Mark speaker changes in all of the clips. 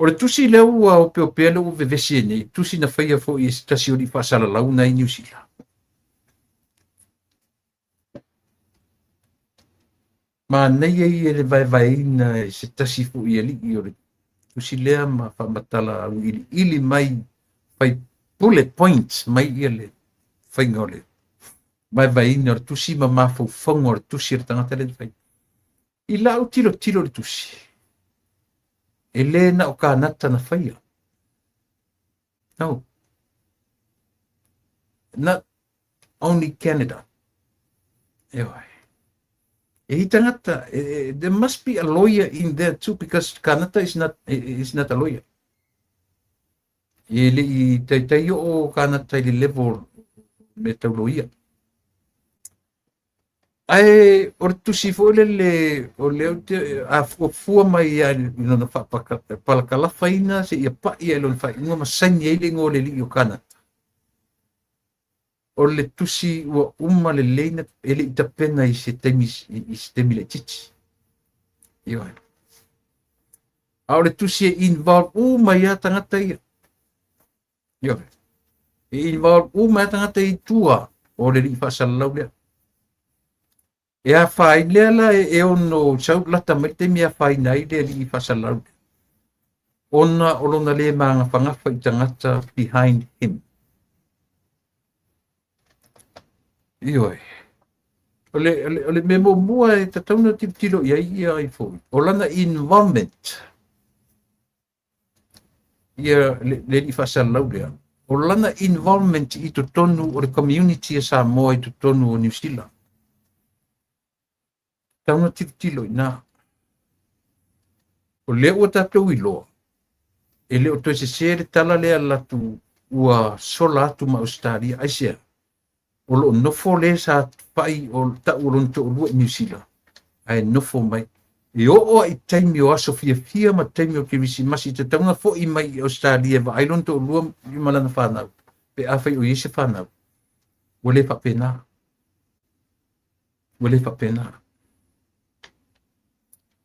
Speaker 1: O le tusi lea ua opeopea lea ua vevesi ai nei, tusi na faia foi e se tasi o alii faasalalau na i Niu Sila. Manaia ia le vaevaeina e se tasi foi alii o le tusi lea ma faamatala auiliili mai, fai bullet points mai ia le faiga o le vaevaeina o le tusi ma mafaufauga o le tusi a le tagata lea na fai. I lau tilotilo i le tusi, e le na o Kanata na faia. No. Not only Canada. Ioe. E i tagata, there must be a lawyer in there too because Kanata is not a lawyer. E le i taitai o Kanata i le level me tau loia. Ae o le tusi foi lele o lea ou te a fuafua mai ia i lona faapalakalafaina seia pa'i i lona faaiuga ma saini ai le igoa o le alii o Kanata. O le tusi ua uma lelei na e le i tapena i se taimi laitiiti. Ioe. A o le tusi e involve uma ia tagata ia. Ioe. E involve uma ia tagata i tua o le alii faasalalau lea. E afaina lea la e ono sau lata mai le taimi e afaina ai le alii faasalalau ona o lona le magafagafa i tagata behind him. Ioe. O le mea muamua e tatau ona tilotilo i ai ia ai foi, o lana involvement ia le alii faasalalau lea, o lana involvement i totonu o le community a Samoa i totonu o Niu Sila. Tatau ona tilotilo i ina. O lea ua tatou iloa, e le o toe sese le tala lea latou ua sola atu ma Ausetalia. Aisea? O loo nofo le sa fai o tau o lona toalua i Niu Sila, ae nofo mai. E oo i taimi o aso fiafia ma taimi o Kerisimasi, tatau ona foi mai i Ausetalia e vaai lona toalua ma lana fanau, pe afai o i ai se fanau. Ua le faapena. Ua le faapena.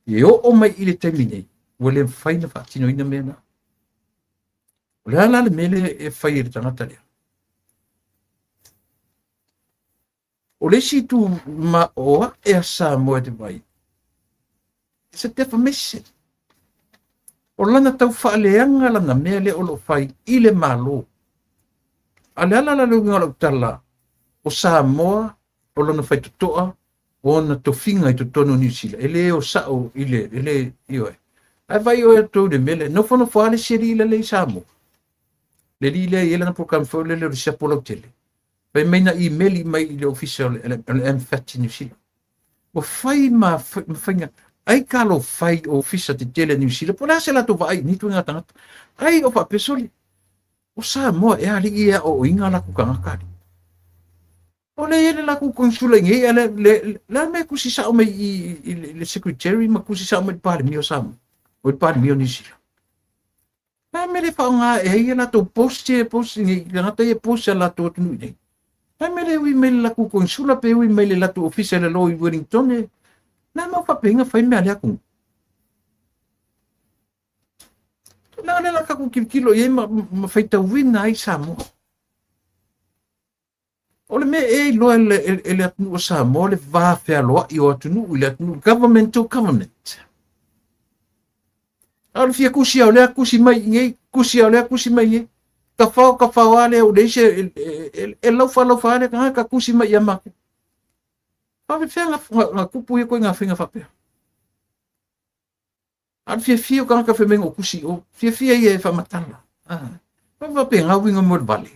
Speaker 1: E oo mai i le taimi nei, ua le mafai ona faatinoina mea na. O le a la le mea lea e fai e le tagata lea? O le isi itu ma o ae a Samoa e te vai, it's a defamation. O lana tau faaleaga lana mea lea o lo o fai i le Malo. A le ala la le uiga o lau tala, o Samoa o lona faitotoa o ona tofiga i totonu o Niu Sila, e le o sao i le, e le, ioe. Ae vai oe tou i le mea lea, nofonofo lava le isi alii lea i Samoa. Le alii lea e i ai lana program foi lele o le siapo lautele. Fai mai na email mai i le ofisa o le MFAT i Niu Sila. Ua fai ma faiga, ai kalo fai ofisa tetele a Niu Sila, po o le a se latou vaai i nei ituaiga tagata. Ai o faapea soli, o Samoa e alii e aoaoina latou tagata alii. O le i ai le latou consula i nei, le a mea tusi sao mai i le secretary ma tusi sao mai i le Palemia o Samoa, o le Palemia o Niu Sila. Le a mea le faaaoga e ai ia latou post e post nei, tagata ia post a latou atunuu i nei. Le a mea le ui mai le latou consula pe ui mai le latou ofisa i lalo i Wellington e. Le a mea o faapea fai mea a le atunuu. Na le la tatou tilotilo i ai ma faitauina ai Samoa. O le mea e iloa e le atunuu o Samoa le va fealoai o atunuu i le atunuu, government to government. A o le fia tusi au lea tusi mai i nei, tusi au lea tusi mai i nei. Tafao tafao a lea o le isi e laufa laufa a lea tagata tusi mai ia matou. Faafefea na tupu ia ituaiga faiga faapea? A o le fiafia o tagata fai mai na ou tusi i o. Fiafia ia e faamatala. Ah. Faapena uiga mo le vale.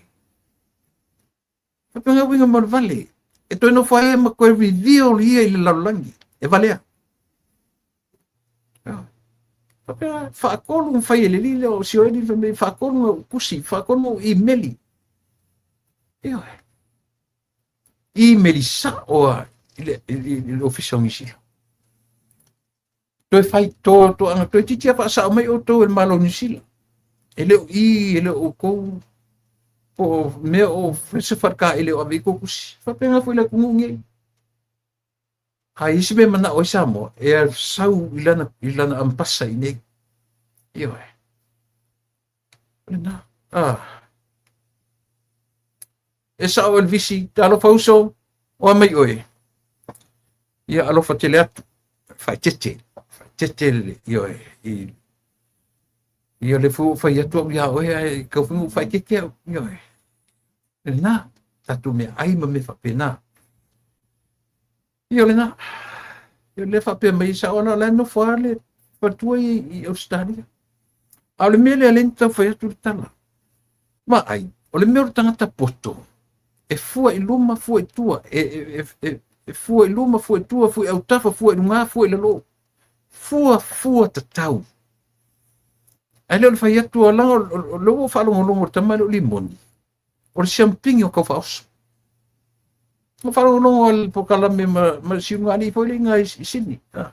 Speaker 1: Faapena uiga mo le vale. E toe nofo ai ma toe reveal ia i le lalolagi. E valea. Ah. Faapena, faatolu na fai e le alii lea o Sioeli fai mai faatolu na ou tusi, faatolu na ou email. Ioe. Email sao a i le ofisa o Niu Sila. Toe fai to toaga toe titi a faasao mai outou e le Malo o Niu Sila. E le o i, e le o outou po o mea o se faletaele o ave i kou tusi. Faapena foi le atunuu nei. A i se mea manao ai Samoa, e sau i lana ambasa i nei. Ioe. Lena. Ah. E sao Elvisi, talofa uso, o a mai oe. Ia alofa tele atu, faaeteete, faaeteete le, ioe, i, ia le foi ua fai atu au iā oe, ae kau foi ua faaeteete au, ioe. Lena, tatou meaai ma mea faapena. Ia o lena. Ia lea faapea mai sao ala la e nofo lava le faletua i Ausetalia. A o le mea lea lea na tau fai atu le tala. Vaai, o le mea o le tagata poto, e fua i luma, fua i tua, e, e, e, e fua i luma, fua i tua, fua i autafa, fua i luga, fua i lalo. Fua, fua tatau. Ae le o le fai atu, leaga o lea ua faalogologo le tama lea o Limoni, o le siamupini o Kaufaoso. Ua faalogologo le polokalame ma, ma siugalii foi le iga i, i Sydney. Ah.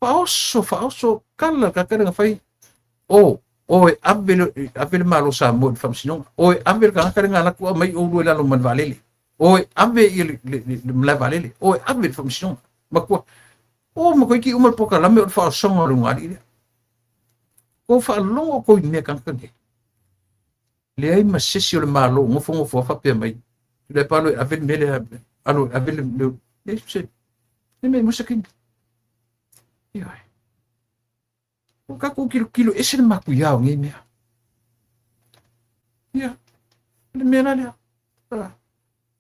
Speaker 1: Faaoso, faaoso, kala ka kala fai. O, o e ave le, ave le Malo Samoa i le faamasinoga. O e ave le tagata le ngalaku a mai oulua i lalo ma le vaalele. O e ave i le, le, le, le malae vaalele. O e ave le faamasinoga. Matua. O, ma koiki uma le polokalame o le faaosoga o le ugalii lea. Kou faalogo kou i mea kanaka nei. Leai ma se isi o le Malo o nofonofo lava faapea mai, Tuilaepa alo e ave le mea lea, alo e ave le mea, leai se, le mea mo se taimi. Ioe. O tatou tilotilo ese le matuia o nei mea. Ia, le mea la lea.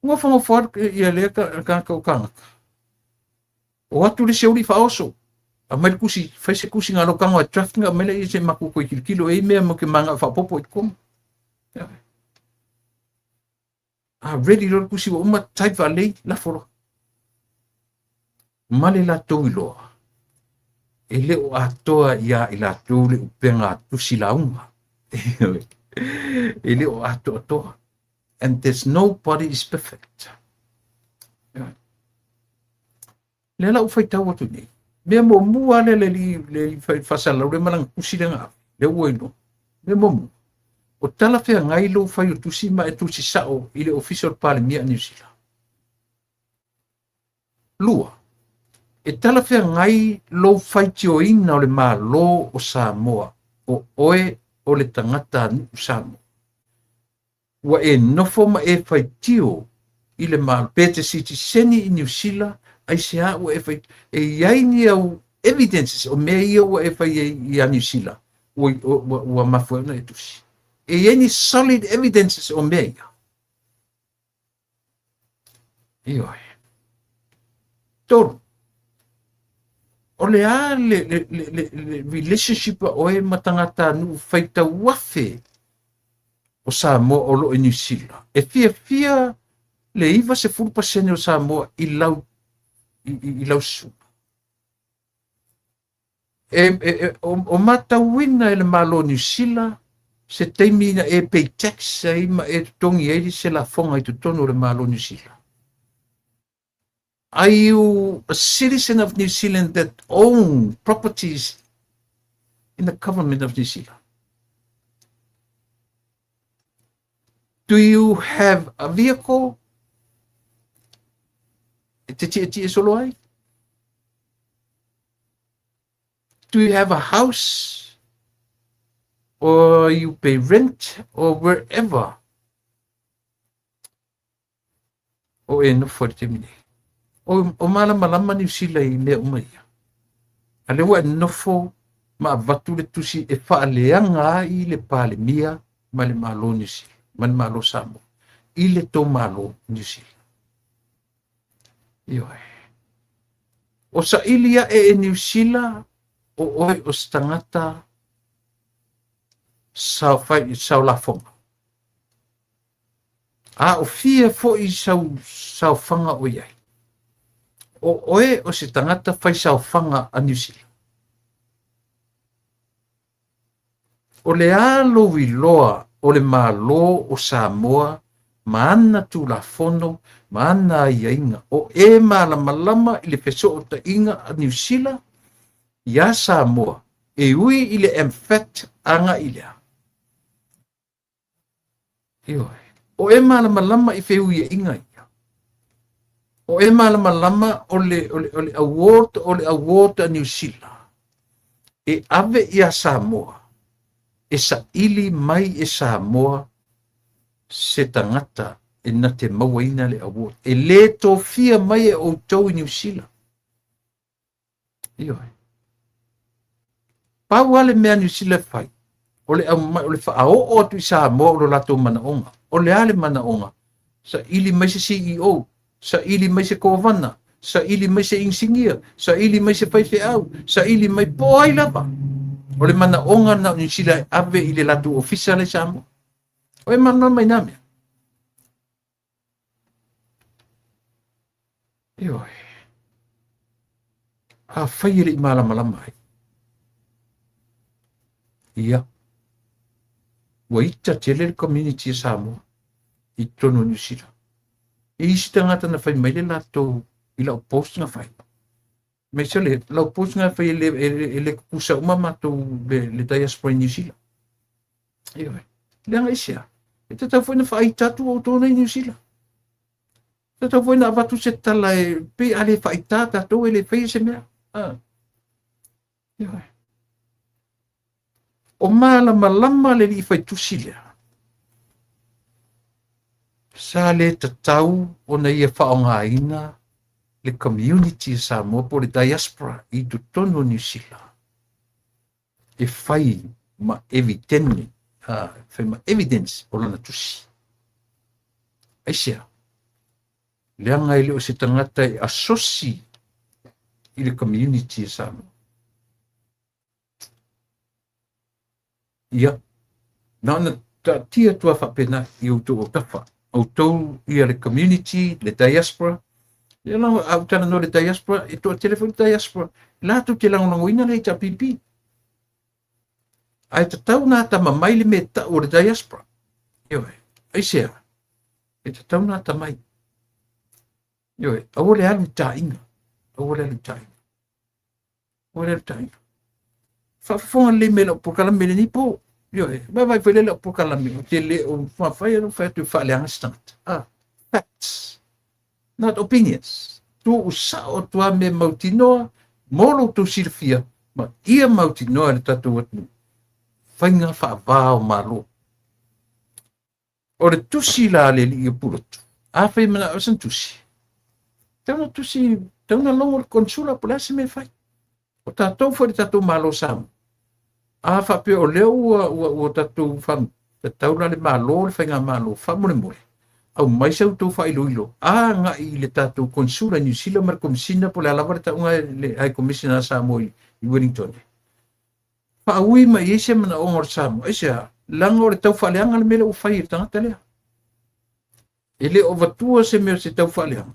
Speaker 1: Nofonofo lava ia lea tagata o tagata. O atu le isi auli faaoso, aumai le tusi, fai se tusi na lou tago e draft na aumai lea se i matou toe tilotilo e i ai mea matou te mananao e faaopoopo i totonu. A ready loa le tusi ua uma, type faalelei, lafo loa. Ma le latou iloa, e le o atoa iā i latou le upega tusi lauga. E le o atoatoa. And there's nobody is perfect. Lea la ua faitau atu nei. Mea muamua lea le alii le faasalalau lea ma lana tusi lea na ave, lea ua iloa. Mea muamua, o talafeagai lou fai o tusi ma e tusi sao i le Ofisa o le Palemia a Niu Sila. Lua, e talafeagai lou faitioina o le Malo o Samoa, o oe o le tagata nuu Samoa. Ua e nofo ma e faitio i le Malo, pe te sitiseni i Niu Sila, aisea ua e fai, e i ai ni au evidences o mea ia ua e fai ai ia Niu Sila, ua, ua, ua mafua ai ona e tusi. E i ai ni solid evidences o mea ia. Ioe. Tolu, o le a le, le, le, le, le relationship a oe ma tagatanuu faitau afe o Samoa o lo o i Niu Sila? E fiafia le 90% o Samoa i lau, i, i, i lau susuga. E, e, e, o, o matauina e le Malo o Niu Sila se taimi na e pay tax ai ma e totogi ai se lafoga i totonu o le Malo o Niu Sila. Are you a citizen of New Zealand that own properties in the government of New Zealand? Do you have a vehicle? E te tietie solo ai? Do you have a house? Or you pay rent or wherever? O e nofo i le taimi nei. O, o malamalama Niu Sila i mea uma ia. A lea ua e nofo ma avatu le tusi e faaleaga ai le Palemia ma le Malo Niu Sila, ma le Malo Samoa, i le tou Malo Niu Sila. Ioe. O saili ae e Niu Sila, o oe o se tagata sao, fai, sao lafoga. A o fia foi sau saofaga o i ai? O oe o se tagata fai saofaga a Niu Sila. O le a lou iloa o le Malo o Samoa ma ana Tulafono ma ana aiaiga o e malamalama i le fesootaiga a Niu Sila iā Samoa e ui i le MFAT agai lea? Ioe. O e malamalama i feuiaiga ia. O e malamalama o le, o le, o le award, o le award a Niu Sila e ave iā Samoa. E saili mai e Samoa se tagata e na te mauaina le award. E lē tofia mai e outou i Niu Sila. Ioe. Pau lava le mea a Niu Sila e fai, o le aumai, o le faaoo atu i Samoa o lo latou manaoga. O le a le manaoga? Saili mai se CEO, saili mai se kovana, saili mai se inisinia, saili mai se faifeau, saili mai po o ai lava. O le manaoga na o Niu Sila e ave i le latou ofisa la i Samoa. O e malamalama i na mea. Ioe. Afai e le i malamalama ai. Ia. Ua ita tele le community a Samoa i totonu o Niu Sila. E isi tagata na fai mai le latou i lau post na fai. Mai se le lau post na fai e le, e le, e le kukusa uma matou le diaspora i Niu Sila. Ioe. Leaga i sea. E tatau foi na faaita atu outou nei Niu Sila. E tatau foi na avatu se tala e pei a le faaita tatou e le faia se mea. Ah. Ioe. O malamalama le alii faitusi lea. Sa le tatau ona ia faaaogaina le community a Samoa po o le diaspora i totonu o Niu Sila e fai ma evitene, fai ma evidence o lana tusi. Aisea? Leaga e le o se tagata e asosi i le community a Samoa. Ia, na ona taatia atu lava faapena i outou autafa, outou ia le community, le diaspora, ia la, a ou talanoa i le diaspora, e toatele foi le diaspora, latou te lagolagoina le HRPP. Ae tatau ona atamamai le mea e tau o le diaspora. Ioe, aisea? E tatau ona atamai. Ioe, aua le alu i taaiga. Aua le alu i taaiga. Aua le alu i taaiga. Faafofoga lelei mai i lau polokalame i lenei po. Ioe, vaavaai foi lea i lau polokalame, ou te le o mafai ona fai atu e faaleaga se tagata. Ah, facts, not opinions. Tuusao atu lava mea mautinoa mo lo outou silafia ma ia mautinoa e le tatou atunuu faiga faava o Malo. O le tusi la a le alii o Pulotu, afai e manao sana tusi, tau na tusi, tau na logo le konsula po o le a se mea e fai. O tatou foi le tatou Malo o Samoa, a faapea o lea ua tatou tatau la le Malo, le faigamalo, faamolemole, aumai sa outou faailoilo agai i le tatou konsula i Niu Sila ma le Komisina po o le a lava le tauga le High Commissioner a Samoa i Wellington. Faaui mai i ai se manaoga o le Samoa. Aisea? Leaga o le taufaaleaga le mea lea ua fai e le tagata lea. E le o avatua se mea o se taufaaleaga.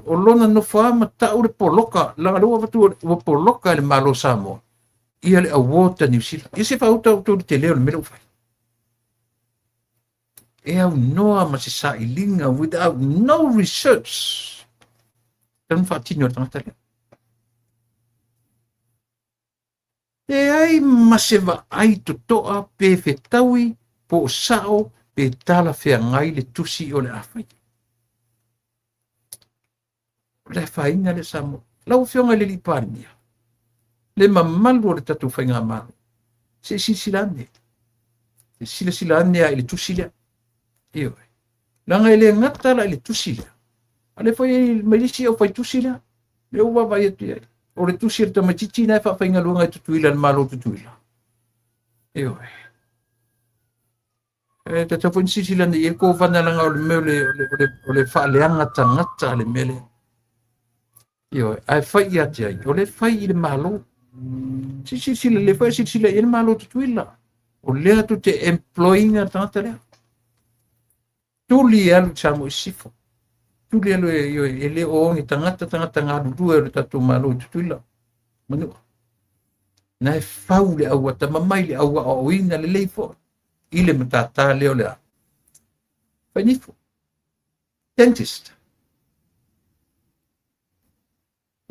Speaker 1: O lona nofo lava ma tau le poloka, leaga lea ua avatua, ua poloka e le Malo o Samoa ia le award a Niu Sila. Ia se faauta outou i le tele o le mea lea ua fai. E aunoa ma se sailiga without no research. Tau na faatino e le tagata lea. Leai ma se vaai totoa pe fetaui po o sao pe talafeagai le tusi o le a faia. O le afaina lea Samoa. Lau Afioga i le Alii Palemia, le mamalu o le tatou faigamalo, se i silasila ane. Se i silasila ane lava i le tusi lea. Ioe. Leaga e le gata la i le tusi lea, a o lea foi e mai le isi aufaitusi lea, lea ua vaavaai atu i ai. O le tusi a le tamaitiiti lena e faafaigaluega i Tutuila, le Malo o Tutuila. Ioe. E tatau foi ona silasila ane i ai le kovana leaga o le mea o le faaleaga tagata le mea lea. Ioe, ae fai ia te ai, o lea e fai i le Malo. Se i silasila, lea foi e silasila i ai le Malo o Tutuila. O lea tou te employ ina le tagata lea. Tuli e alu i Samoa i Sisifo. Tuli e alu e, ioe, e le o oge tagata, tagata galulue o le tatou Malo i Tutuila. Manua. Na e fau le au atamamai, le au aoaoina lelei foi i le matata lea o le a. Fainifo. Dentist.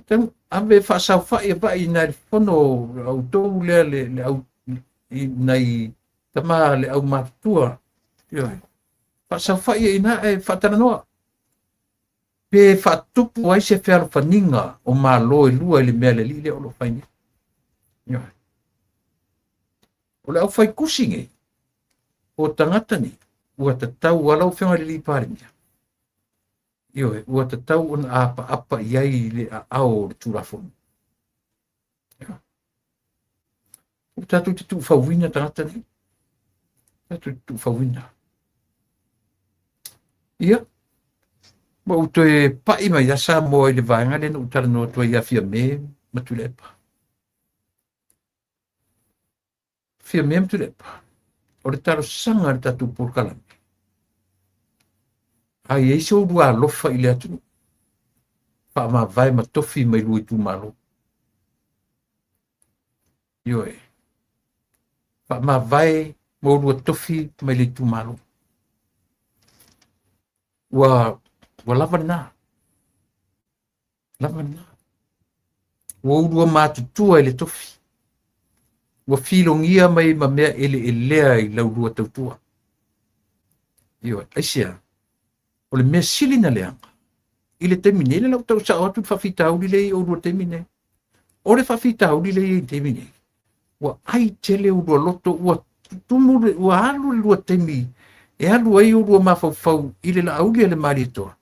Speaker 1: Tau ave faasaofai e vai nai le fono outou lea le au i nai tama le aumatutua. Ioe. Faasaofai e ina e faatalanoa. Pe faatupu ai se fealofaniga o Malo e lua i le mea le alii lea o lo o fai nei. Ioe. O le aufaitusi nei, o tagata nei, ua tatau a lau Afioga i le Palemia, ioe, ua tatau ona apaapa i ai le aao o le Tulafono. Ua tatou te tuufauina tagata nei. Tatou te tuufauina. Ia, ma ou toe pai mai ia Samoa i le vaega lea na ou talanoa atu ai ia Fiame ma Tuilaepa. Fiame ma Tuilaepa, o le talosaga a le tatou polokalame, a i ai se ulua alofa i le atunuu, faamavae ma tofi mai lua itumalo. Ioe. Faamavae ma ulua tofi mai le itumalo. Ua, ua lava lena. Lava lena. Ua ulua matutua i le tofi. Ua filogia mai ma mea eleelea i laulua tautua. Ioe, aisea? O le mea sili na leaga, i le taimi nei, lea ua tau sao atu le faafitauli lea i oulua taimi nei. O le faafitauli lea i le taimi nei, ua ai tele ulua loto, ua tumu, ua alu le lua taimi e alu ai ulua mafaufau i le laauli a le Malietoa.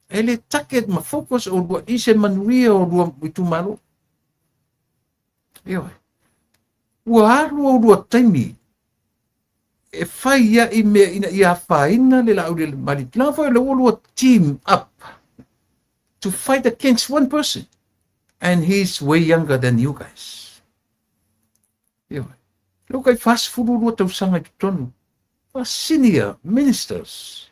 Speaker 1: E le target ma focus oulua i se manuia o lua itumalo. Ioe. Ua alu oulua taimi e fai ai mea ina ia afaina le laauli a le Malietoa. Leaga foi o lea ua lua team up to fight against one person. And he's way younger than you guys. Ioe. Lea ua tai 42 tausaga i totonu. A senior ministers.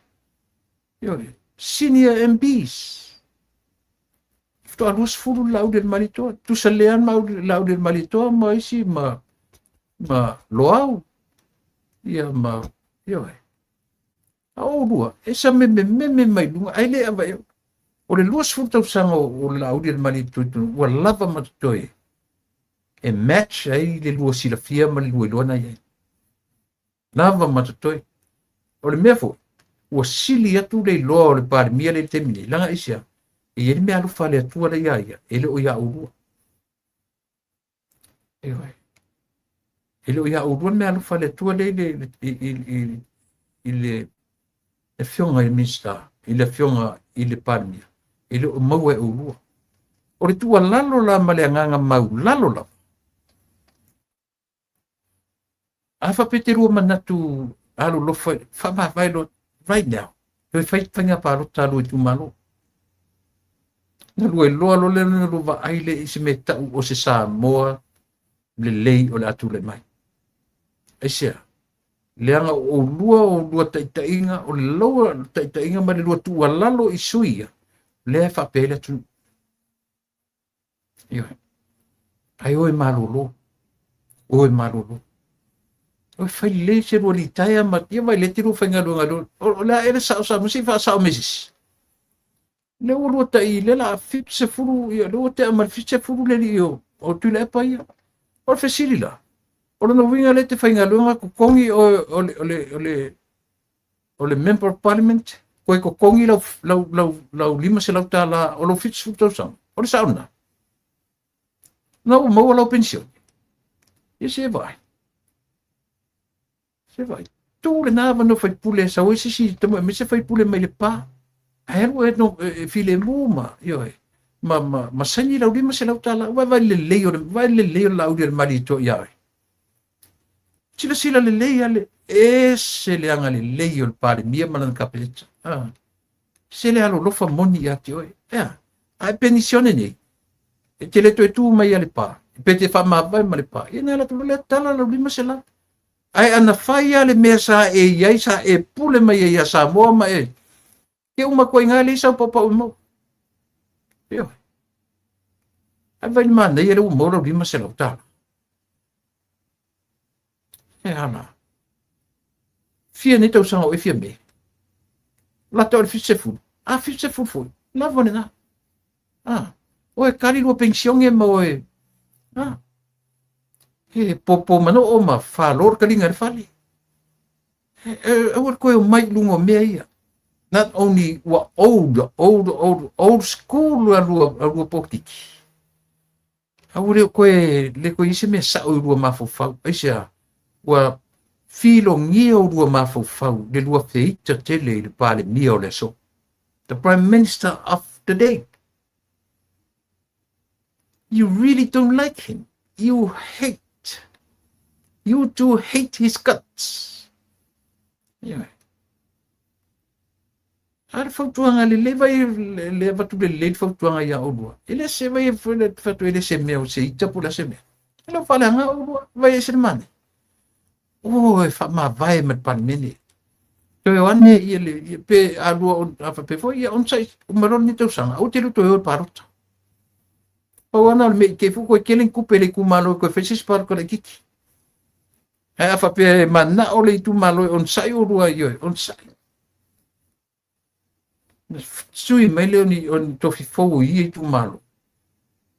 Speaker 1: Ioe. Senior MPs. Faatoa 20 le Laauli a le Malietoa. Tusa lea le Laauli a le Malietoa ma isi ma, ma Loau. Ia ma, ioe. A o lua, e sa memememe mai luga, ai le ava e, o le 20 tausaga o le Laauli a le Malietoa i totonu, ua lava ma totoe e match ai le lua silafia ma le lua iloa na i ai. Lava ma totoe. O le mea foi, ua sili atu le iloa o le Palemia le taimi nei, leaga aisea, e i ai le mea alofa a le Atua la ia ia, e le o ia oulua. Ioe. E le o ia oulua le mea alofa a le Atua le i i i i le afioga i le Minisita, i le afioga i le Palemia, e le o maua e oulua. O le tuualalo la ma le agaga maulalo lava, A faapea te lua manatu alolofa, faamavae loa right now, toe fai faiga palota a lua itumalo. Na lua iloa loa lea na lua vaai lea i se mea tau o se Samoa lelei o le a tulai mai. Aisea? Leaga o oulua o lua taitaiga, o le laua taitaiga ma le lua tuualalo i sui ia, lea e faapea ai le atunuu. Ioe. Ai oe malolo. Oe malolo. Oe fai lelei se lua litaea ma ia vai le te lua faigaluega lua. O le a ele sao sa ma si faasao me sisi. Le ua lua tai le la 70 ia le ua tea ma le 70 le li o o Tuilaepa ia. O le fesili la. O lona uiga le te faigaluega totogi o o le o le o le o le Member of Parliament, koe totogi lau, lau, lau, lau 500 tala o lou 70 tausaga. O le sao lena. Na ua maua lau penisione. Ia se vaai. Se vaai. Tu lena avanoa faipule e sau ai se isi tama aemaise faipule mai Lepa. Ae alu e, no, e, e filemu ma, ioe, ma, ma, ma saini lau 500 tala. Vaai lelei o le, vaai lelei o le Laauli a le Malietoa ia oe. Silasila lelei a le ese le agalelei o le Palemia ma lana Kapeneta. Ah. Se le alolofa moni ia te oe. Ea, a e penisione nei, e te le toe tu mai a Lepa, pe te faamavae ma Lepa. Ia na latou lea tala lau 500. Ae ana fai a le mea sa e i ai, sa e pule mai ai ia Samoa ma e, ke uma koe ngā lei sau paupau i mau. Ioe. Ai vai le manaia le ua maua lau 500 tala. E ala. Fia nei tausaga o e fia me. Lata o le 70. A 70 foi. Lava lena. Ah. Oe kali lua pensione ma oe. Ah. He popo manoo ma whālor kalinga le fale. Aua le koe o mai i luga o mea ia. Not only ua old, old, old, old school a lua, a lua pōkiki. Aua le koe, le koe i se mea sao i lua mafaufau. Aisea, Ua filogia oulua mafaufau le lua feita tele i le Palemia o le aso. The Prime Minister of the day. You really don't like him. You hate. You do hate his guts. Yeah. A le fautuaga lelei vai le avatu lelei le fautuaga ia oulua. E le se vai fatu e le se mea o se ita po le se mea. E lau faaleaga oulua vai e se le mane. O e faamavae ma le Palemene. Toe o ane ia le pe alua a faapea foi ia onosai uma loa lenei tausaga aua te le toe o i le palota. Pau lava na o le mea i kei foi koe tele ni tupe i le itumalo e toe fai se isi palota laitiiti. Ae a faapea e manao le itumalo e onosai oulua ioe, onosai. Sui mai lea o ni tofi fou o ia itumalo.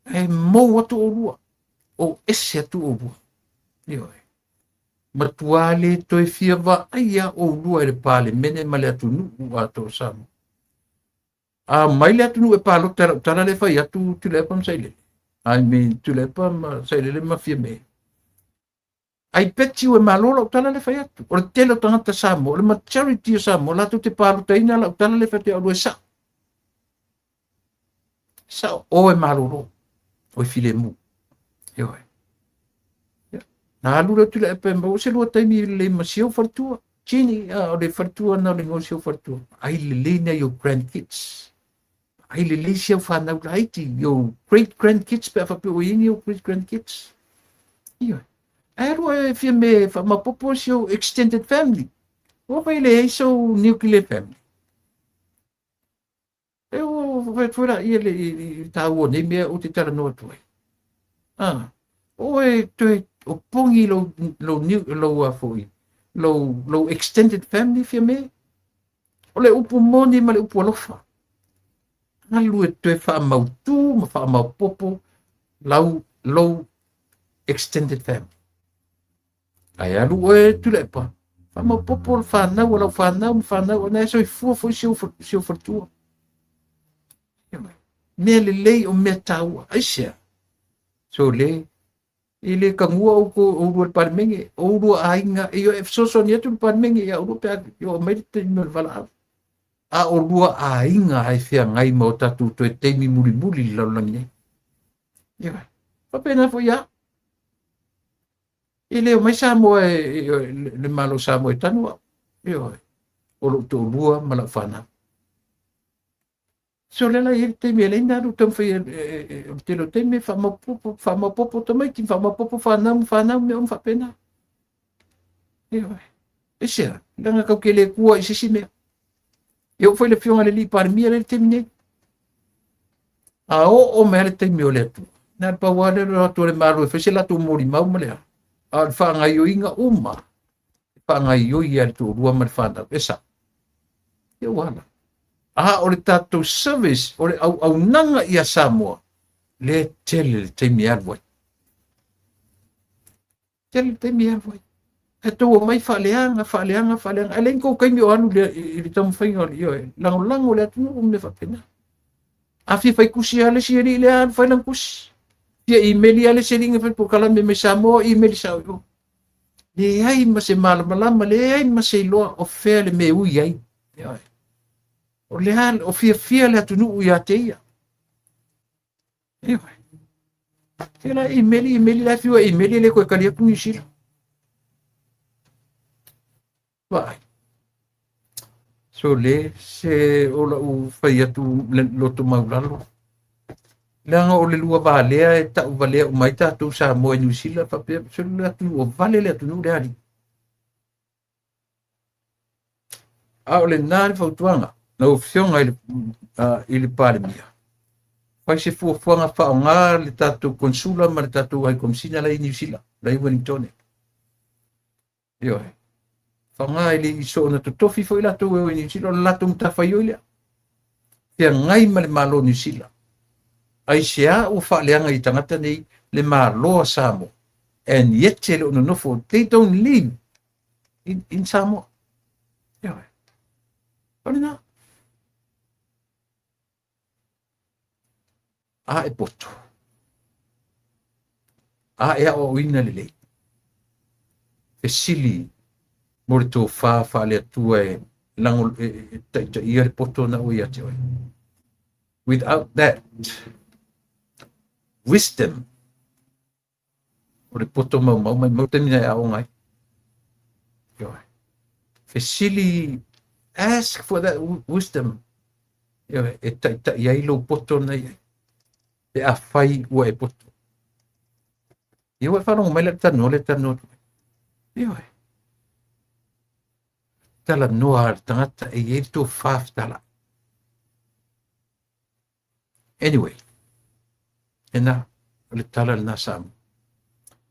Speaker 1: Ae mou atu oulua, o ese atu oulua. Ioe. Matua le toe fia vaaia oulua e le Palemene ma le atunuu atoa o Samoa. A mai le atunuu e palota i lau tala lea e fai atu Tuilaepa ma Sailele. I mean Tuilaepa ma Sailele ma Fiame. I bet you e malo lau tala lea e fai atu. O le tele o tagata Samoa, o le majority o Samoa, latou te palotaina lau tala lea e fai atu ia oulua e sao. Sao, o e malolo, o e filemu. Ioe. Na alu lea Tuilaepa e maua se lua taimi lelei ma si ou faletua. Gini, o le faletua na o le igoa o si ou faletua. Ai lelei nai ou grandkids. Ai lelei si au whanau laiti, your great grandkids pe a faapea ua i ai ni ou great grandkids. Ioe. Ae alu e fia me faamapopo si ou extended family. Ua fai le ai sou nuclear family. E o fai atu foi laia le i taua o nei mea ou te talanoa atu ai. Ah, oe toe opogi lou lou lou a foi lou lou extended family fia me. O le upu moni ma le upu alofa. Alu e toe faamautū ma faamaopopo lau lou extended family. Ae alu oe Tuilaepa, faamaopopo le whanau a lau whanau ma whanau, na e soifua foi si ou faletua. Mea lelei o mea taua. Aisea? So le, e le tagua outou oulua i le Palemene, oulua aiga, e e fesoasoani atu le Palemene ia oulua pe a oo mai le taimi o le valaau. A o lua aiga e feagai ma o tatou toe taimi mulimuli i le lalolagi nei. Ioe. Faapena foi ia au. E le omai Samoa e, le Malo o Samoa e tanu au. Ioe. O lou toalua ma lau fanau. So le la i ai le taimi e leai na alu taumafai o le tele o taimi e faamaopoopo, faamaopoopo tamaiti, faamaopoopo fanau ma fanau, mea uma faapena. Ioe. Aisea, leaga tatou te le tua i se isi mea. E oo foi le afioga i le alii Palemia lea i le taimi nei. A oo mai lava le taimi o le Atua, na o le pau lava lea o le o atu o le Malo e fai se latou molimau ma le a. A o le faagaoioiga uma, e faagaoioi lava e le toalua ma le fanau. E sao. Ia ua ala. A o le tatou service, o le auaunaga ia Samoa, lea e tele le taimi e alu ai. Tele le taimi e alu ai. Ae tou omai faaleaga, faaleaga, faaleaga. Ae leai ni tou taimi o alu i le taumafaiga o le, ioe, lagolago le atunuu ma mea faapena. A fia fai tusi lava le isi alii lea, alu fai lana tusi. Fia imeli lava le isi alii na fai polokalame mai Samoa, imeli sao i o. Leai ma se malamalama, leai ma se iloa o fea le mea e ui ai. Ioe. O le a, o fiafia le atunuu ia te ia. Ioe. Ia la imeli, imeli, la fiu e imeli, e le toe tali atu Niu Sila. Vaai. So le, se o lau fai atu le loto maulalo. Leaga o le lua valea e tau valea uma ai tatou Samoa i Niu Sila, faapea, se le atunuu o vale le atunuu le alii. A o lena le fautuaga, lau Afioga i le Palemia, fai se fuafuaga faaaoga le tatou Konsula ma le tatou High Komisina la i Niu Sila, la i Wellington. Ioe. Faaaoga e le i soona totofi foi latou e o i Niu Sila, o le latou matafaioi lea. Feagai ma le Malo o Niu Sila. Aisea ua faaleaga i tagata nei le Malo a Samoa? And yet e le o nonofo, they don't live in Samoa. Ioe. O lena. A e poto. A e aoaoina lelei. Fesili mo le tofa faale-Atua e lago e taitaia le poto na ua ia te oe. Without that wisdom, o le poto maumau mai mau taimi na e aoga ai. Ioe. Fesili, ask for that wisdom. Ioe, e taitai ai lou poto na i ai. Pe afai ua e poto. Ia ua e faalogo mai le talanoa le talanoa atu. Ioe. Talanoa a le tagata e i ai le tofa fetalai. Anyway, lena, o le tala lena Samoa.